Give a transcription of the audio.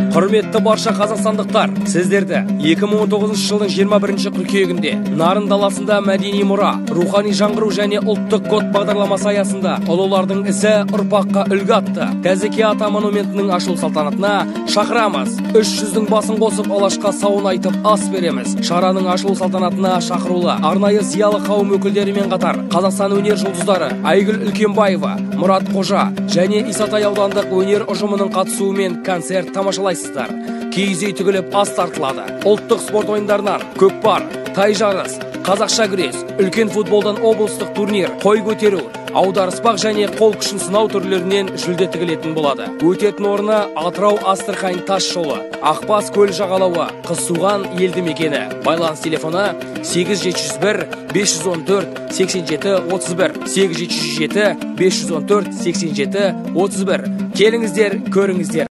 Құрметті барша қазақстандықтар, сіздерді 2019 жылдың 21 қыркүйегінде Нарын даласында мәдени мұра, рухани жаңғыру және ұлттық код бағдарламасы аясында ұлылардың ізі ұрпаққа үлгі атты Тәзіке ата монументінің ашылу салтанатына шақырамыз. 300-дің басын қосып алашқа сауын айтып ас береміз. Шараның ашылу салтанатына шақырулы арнайы зиялы қауым өкілдерімен қатар Қазақстан өнер жұлдыздары Айгүл Үлкенбаева, Мұрат Қожа және Исатай аудандық өнер ұжымының қатысуымен концерт тамашалайсыздар. Киіз үй тігіліп ас тартылады. Ұлттық спорт ойындарынан көкпар, тай жарыс, қазақша күрес, үлкен футболдан облыстық турнир, қой көтеру, аударыспақ және қол күшін сынау түрлерінен жүлде тігілетін болады. Өтетін орны Атырау Астрахань тас жолы, Ақбас көл жағалауы, Қызсуған елді мекені. Байланыс телефоны 8701 514 87 31 8707 514 87 31. Келіңіздер, көріңіздер.